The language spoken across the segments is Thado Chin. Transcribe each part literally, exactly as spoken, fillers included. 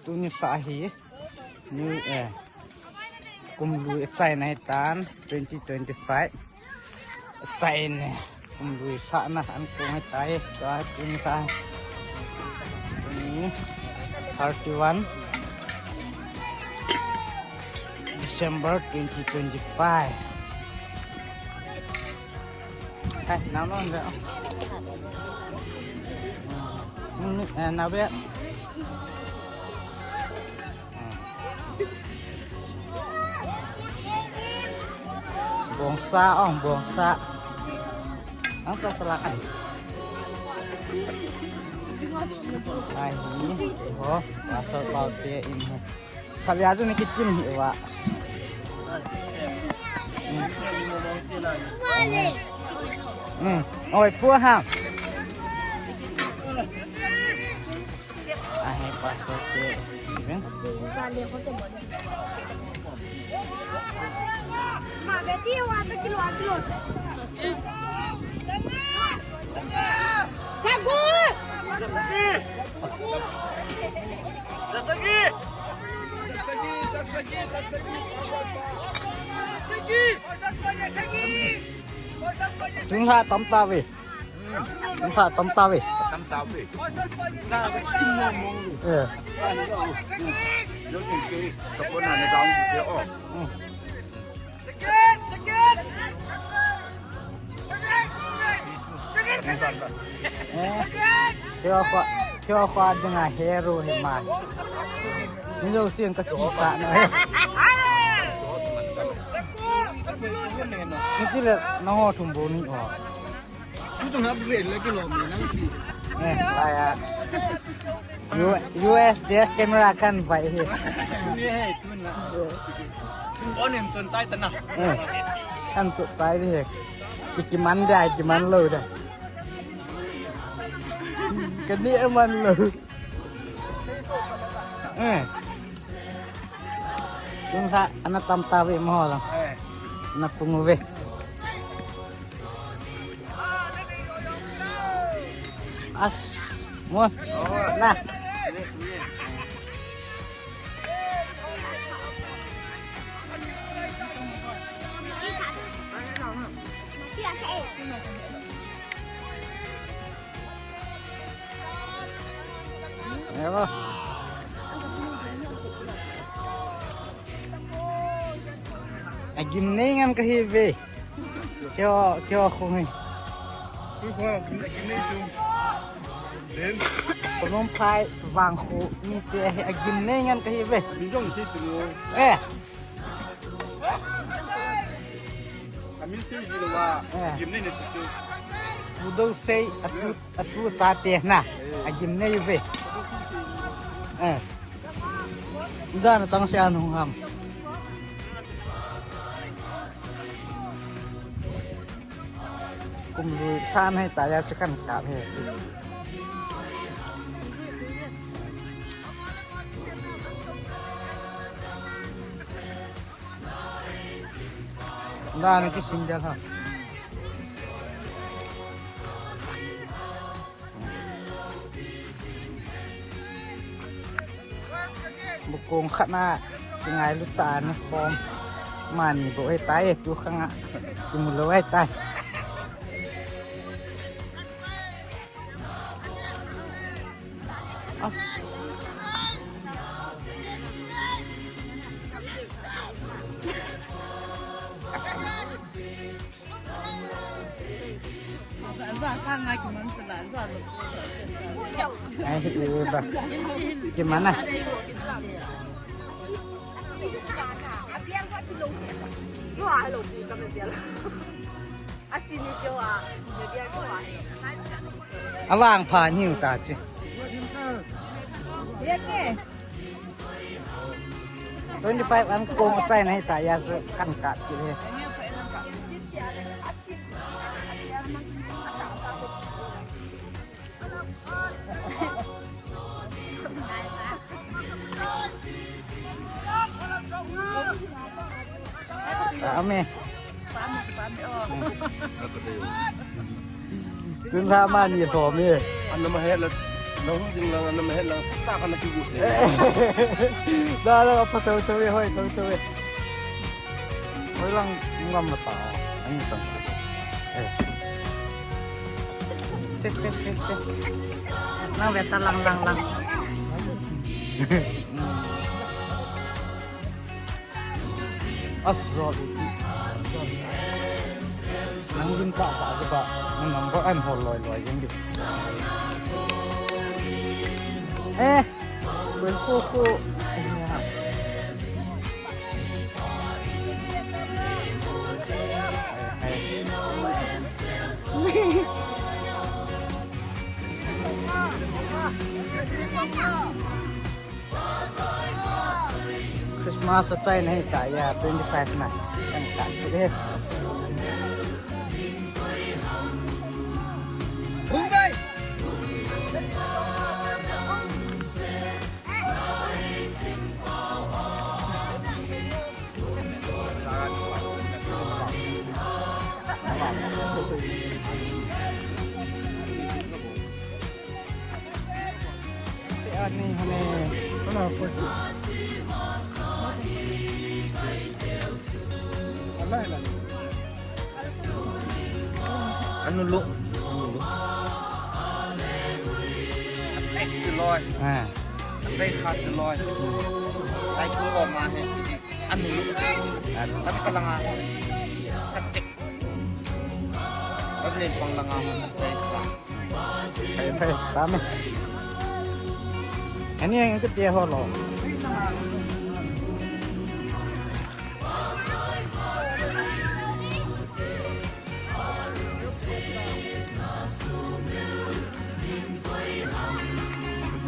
Tuni sa hi, New Year. Kum lui achaina hitan, twenty twenty-five. Achaina, kum lui sa na an kong hitai, sa tuni sa. Tuni, thirty-one December twenty twenty-five. Hai, nang non de. Hmm, eh, nang be. Bongsa, oh, bongsa. Ang sa salakan. Ai, ni, oh, pasal pau te in. Khatvei chu ni kitim hi va. Hmm. Hmm. Oi, pu ha. Ai, pasal te. Ven. Tung ha tam ta ve. Tung ha tam ta ve. Tam ta ve. Eh. Yo tin ke, ka pon na na down ke o. Hmm. Eh, kyo kwa, kyo kwa dinga hero hi ma. Ni lo sing ka ti ka na he. Ni ti le na ho thum bo ni ho. Tu jong upgrade le ki lo mi nang pi. Eh, lai a. U-, U S de camera kan vai hi. Ni he tun la. Tun bon em chon tai ta na. Eh. Kan chon tai hi. Ki, ki man de, ki man lo de. Ka ni man lo. Eh. Tun sa ana tam ta ve mo la. Eh. Na pung ve. As, mo. Na. Ewa. Agim nei ngan kahi ve. Keo, keo khong hi. Keo khong, agim nei chung. Then? Konom phai vang khu mite hi agim nei ngan kahi ve. Min jong si tu. Eh. Amin sei ji lo va. Eh. Agim nei ne tu. Pu Dousei atu. Atu chate na, agim nei ve. Eh. Dan tang se anung ham. Kum lui than hai ta ya chikan ka he. Dan ki sing dia ha. Bukong khat na, ki ngailu ta ni khom. Mani bo e tai, tu khang a. Ki mu lo e tai. Ah. Ai, eh, ba. Ki mana? Avang pha niu ta chi. Twenty five an kong chai na hi ta ya su kan ka ti le. Ame. Tun la ma ni tho me. An ma he la. Nahung ding lang, ana mahet lang, tak tak ana kigot le. Da, da, apa tau tau e, hoi, tau tau e. Hoi lang, ngam mata. Ani tang. Eh. Che, che, che, che. Lang beta lang, lang, lang. As, sorry. Nang din pa, pa, pa. Nang number an hol loi, loi, din di. Eh, kuih kuku. Christmas a chai nahi ta ya, twenty five na. Ang tak tu deh. Anu lu. Anu lu. Tek tu loi. Ha. Tek khat tu loi. Ai tu lo ma he. Anu lu. Anu. Sat ka langa. Sat chek. Bat len pang langa. Tek khat. Phai, phai, tame. Ani ang ke tia ho lo.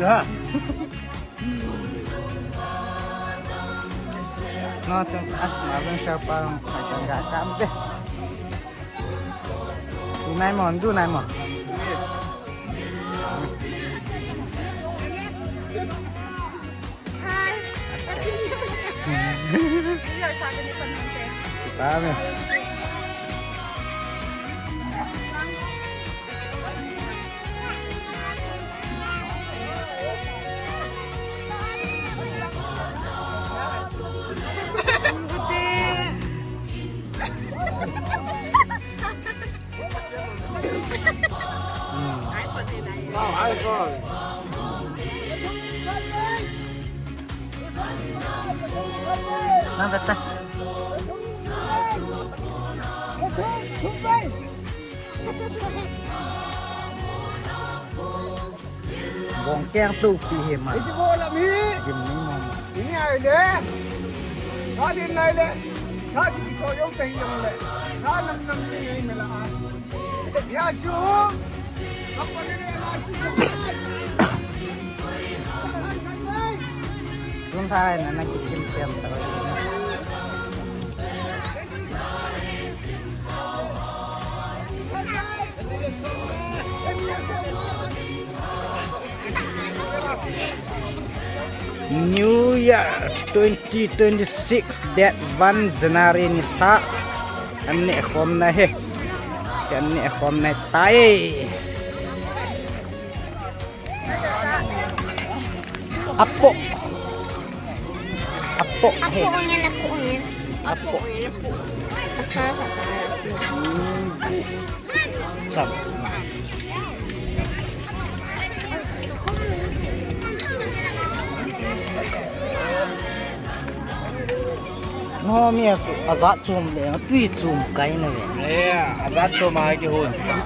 Ya. No, tu, ah, mabang siapa yang makan gak kambe. Du nai mo, du nai mo. Dami. Bong keng tu pi he ma. Iti bo la mi. Gim ni ma. Ini ai le. Ka din lai le. Ka di ko yo pe yo le. Ka nam nam ni ai me la a. Ya chu. Ka pa ni le na chu. Tun thai na na ki kim siam ta. New Year twenty twenty-six, date one January ni lha. An neh khom na he. An neh khom na tai. Apo. Apo. Apo he. Ngen, apo ngen. Apo. Asa ha ta. Hmm. Sam. No, mi a chu, ajat chom le, tui chom kai na ve. Eh, ajat chom a kihon sa.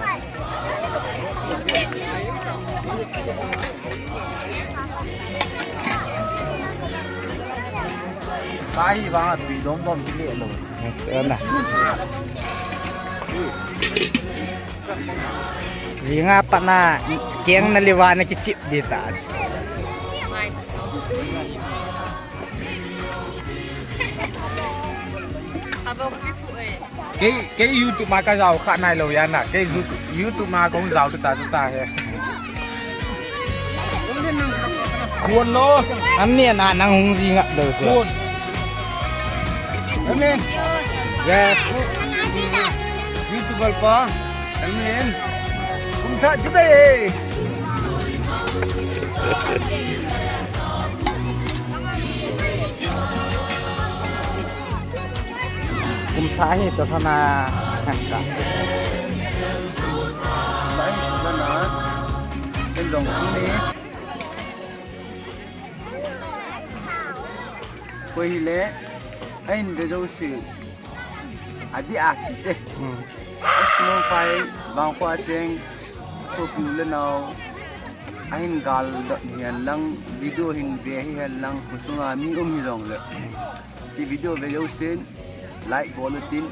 Sa hi vang a tui dom dom kile lo. Next one na. Jinga pat na keng na liva na kichip di ta. Kei, kei YouTube ma ka jao kha nai lo ya na. Kei YouTube, YouTube ma kong jao tu ta tu ta he. Kuon lo. An ni na nang hung ji ngap lo chu. Kuon. Amen. Yes. YouTuber pa. Amen. Kum tha chu be. Kum thah hi toh thana kan ka. Lai hi thana. Ken jong ni. Koi hile, ahin ve jouse. Adih a kiti. Hmm. Eskimo phai, Vangkho a cheng, sopi u le nao. Ahin gal dot hihen lang, video hin ve hihen lang, khosunga mi um hijongle. Hiche video ve jousen, like bol utin,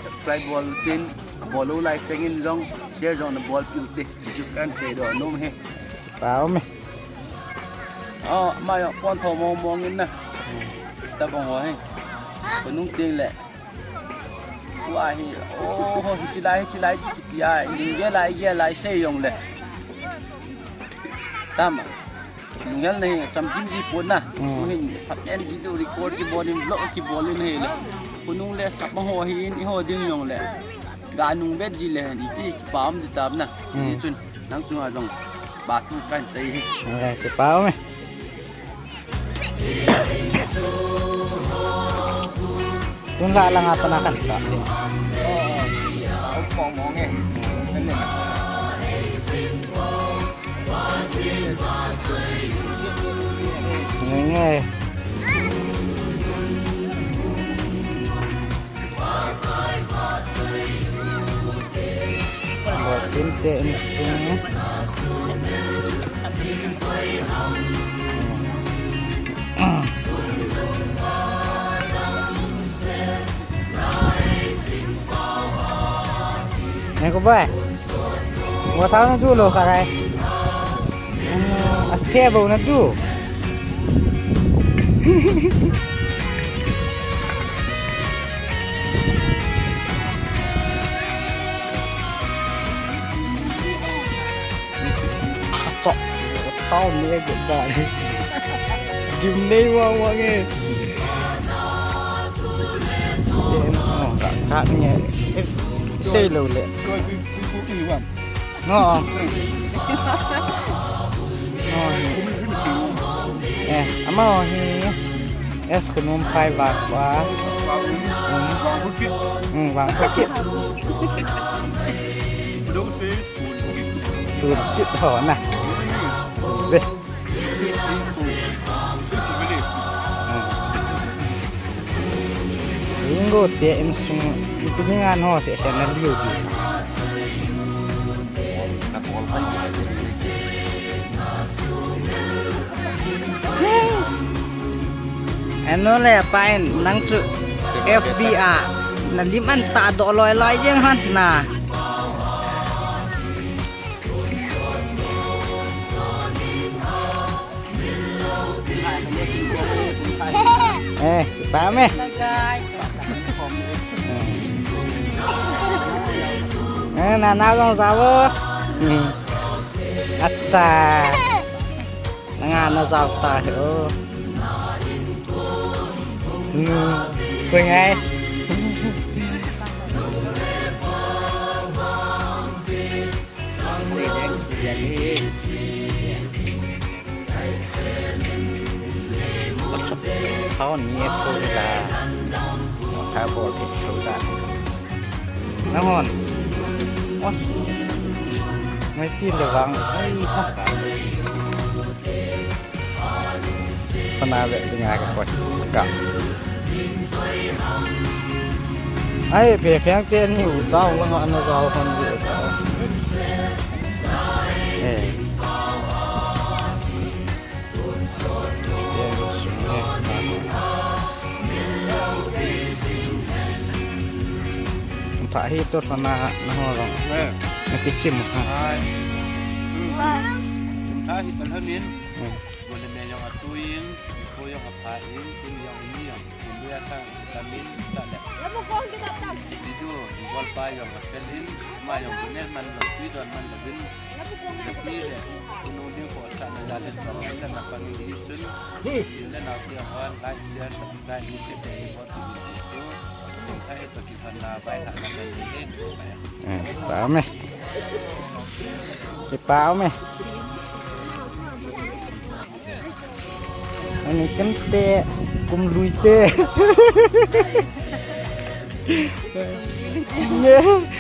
subscribe bol utin, abol lou lai chengin jong, share jong na bolpeh ute. Video kan sei doh nom e. Pau me. Oh, ama jong pon tho mong mong in na. Tabang ho hi. Khonung teng le. Tua hi. Oh, ho hiche lai, hiche lai, hiche lai. Lunggel lai, gel lai, sei jongle. Tama. Lunggel na hi, chamkim ji pon na. Hmm. Tuhin, phat en video record kibol in, vlog kibol in hile. Khonung le, chapang ho hi in, eiho ding jongle. Ga nung bet ji le, iti, kipah um ji tam na. Hmm. Hichun. Nang chunga jong, ba thu kan sei hi. Eh, kipah um e. Tun la langa pana kan ka. Oh, oh. Au pong mong e. Kan ne. Nge nge. Botinte insung. Nè ko bai. Wa thau na du lo ka rai. As phe bo na du. Chok. Tao ni e gudai. Gim nei wa wa nge. Ka ka nge. Sei lo le. No. No. Eh, ama hi. Es kunum phai vak wa. Hmm, vang khukit. Sun kit ho na. Ve. Ringo te insung, itu ni ngan ho se se na liu di. Anu le pa in nang chu F B a na lim an ta do loi loi jeng han na. Eh, paham eh? Eh, nana kong sabo. Hmm. Acha. Nanga na sao ta he o. Hmm. Koi ngai. Thao ni e tho la. Thao bo the tho la. Nahon. Os. Mai ti le vang. Ai ha. Khona ve dinga ka koi ka. Ai, phe pheng te ni u tao la nga na zao hon di ka. Eh. Pha hi to sana na ho rong. Eh. Na ki kim ha. Ai. Pha hi to la nin. Hmm. Bole me jong atuin, ko jong apha in, tin jong ni jong, tin jong sang, vitamin, ta le. Video, bol pa jong akhel in, ma jong bole man lo, tui don man lo bin. Tui le, kunu ding ko sa na ja le to, le na pang in di chun. Tin le na ki hon, like, share, subscribe, ni te te, ni bol, ni te te. Thai to ki phan na, bai ha na kan ni, bai. Eh, paham eh. Kipah um e. Kum te, kum lui te.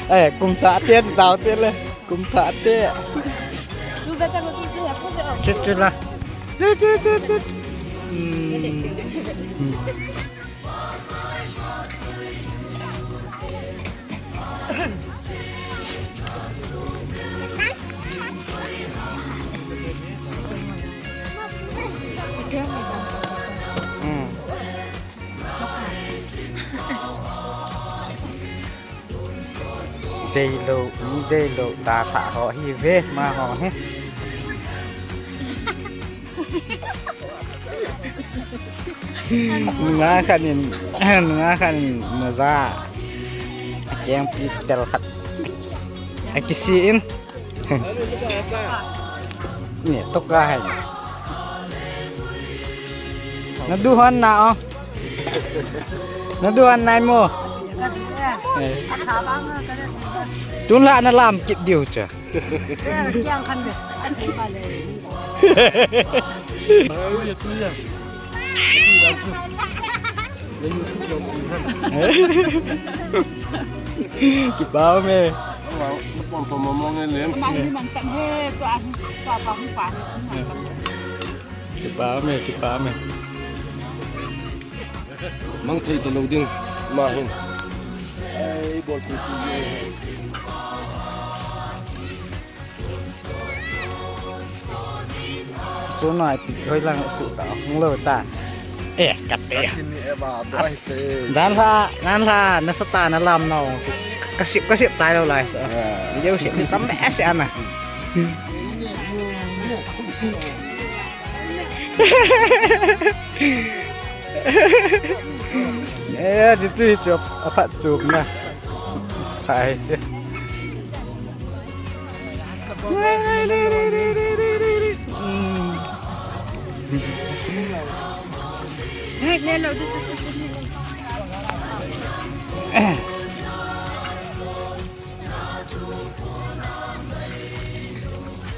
Eh, kum thah te, tao te le. Kum thah te. Chu chu la. Chu chu chu chu. Hmm. Hmm. Deilou, mi deilou, ta thah ho hi ve, ma ho hi. Nga khan in, nga khan in, moja. Kengpi tel khat. Akisi in. Ni, toka hai. Nadu hon na o. Nadu hon nai mo. Eh. Tun la na lam kit diu cha. Kipa me. Kipa me, kipa me. Mang thei ta lo ding, ma hin. Ai, bol tu tu. Chu nai pi hoi lang su ta, hung lo ta. Eh, kat te. Kat ni e ba, as, dan la, dan la, na sa ta na lam no. Ka sip, ka sip chai lo lai. Ah. Video sip ni tam be se ana. Eh, chu chu chu, a phat chu na. Hai chu.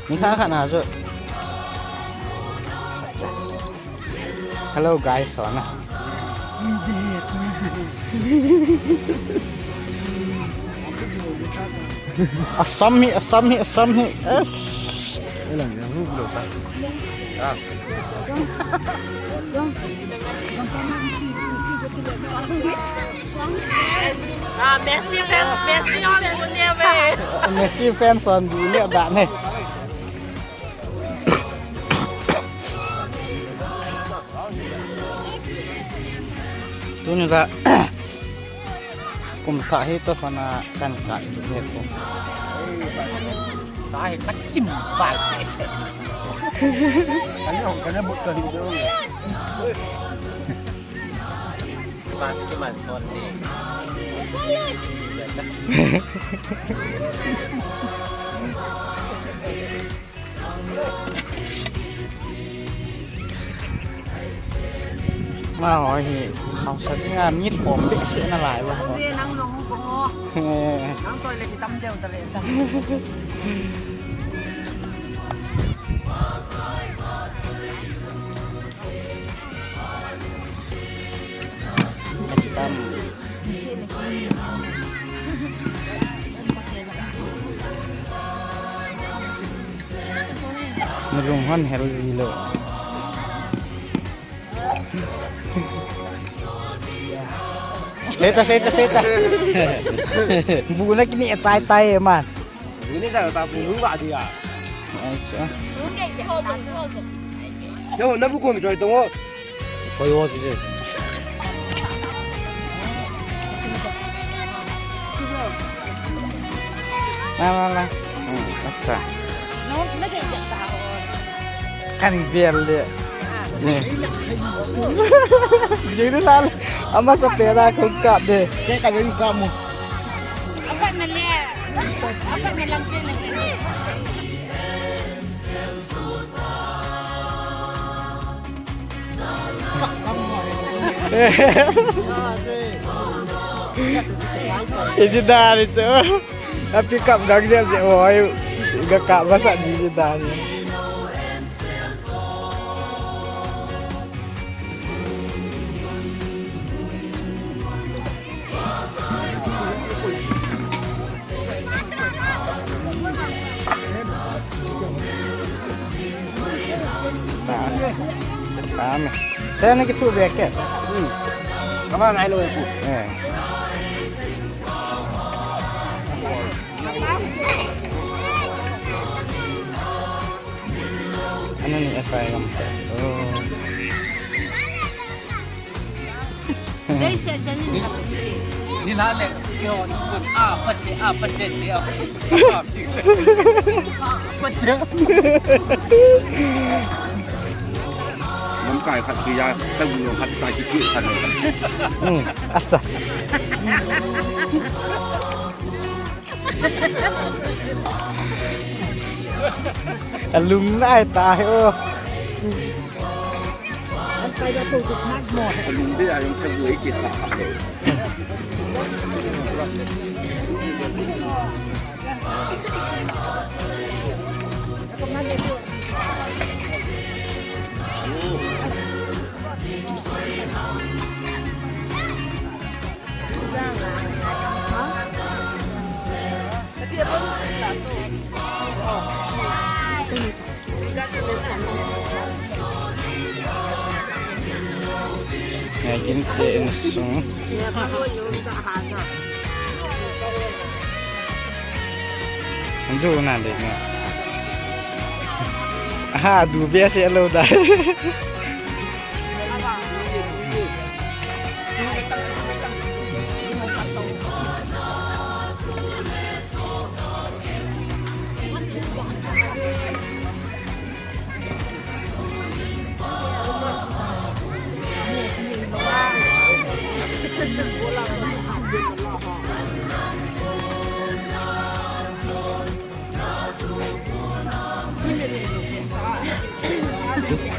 Ni kha kha na chu. Acha. Hello guys, ho na. Assam hi, Assam hi, Assam hi. Yes. Ah, Messi fan, Messi hon bu ne ve. Messi fan hon bu ne da ne. Tuni la kum thah hi to khona kan ka ni ko. Sa hi ka chim val pe se. Kan hong kan bu ka hi do. Sa ki man son ni. Ma ho hi, hausa dinga mi khom behseh nalai uva. Nang nong ko. Eh. Nang toilet tam deu ta le ta. Tam. Nalung hon hel ji lo. Seta, seta, seta. Bu na kini chai tai man. Bu ni sa ta bu lu ba dia. Ai cha. Yo, na bu ko mi choi to. Koi wo si se. La, la, la. Hmm, acha. Kan vel le. Ni. Jing ni la. Ama sa pera ko kap de. Ke ka ni kap mo. Apa na le? Apa na lam ke na? Iti dari chu. Api kap gang jep jep hoi. Ga kap masa di iti dari. Amen. Saya nak itu beke. Hmm. Kamu nak ilo aku. Eh. Ano ni F I M? Oh. Ni la le, kio, a, pache, a, pache, a. Pache. Lamkai khat ki ya, tang lo khat ta ki ki khat lo. Hmm, acha. Alung nai ta he o. Alung ding a jong kagui kisa kha he. Ngakin te insung. Anju na de na. Aha, du be se lo da.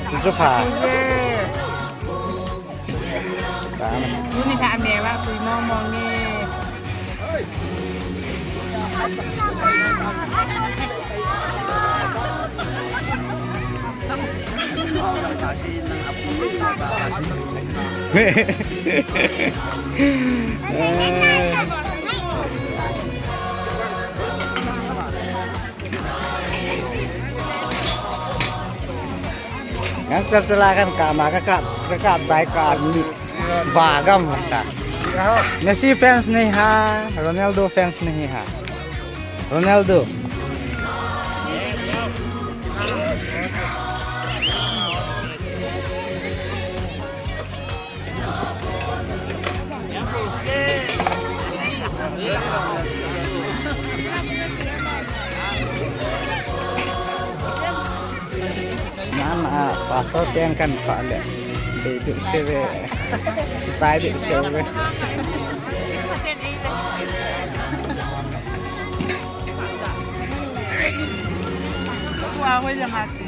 Tujuh pa. Tuni sa me wa kui mong mong ni. Ngan kap chala kan kap ma ka kap, ka kap jai ka ni. Ba gam ta. Messi fans nahi ha, Ronaldo fans nahi ha. Ronaldo. Nana, ah, pastor ten kan pa le. Baby seve. Chai baby seve. Wa, hoy jang ati.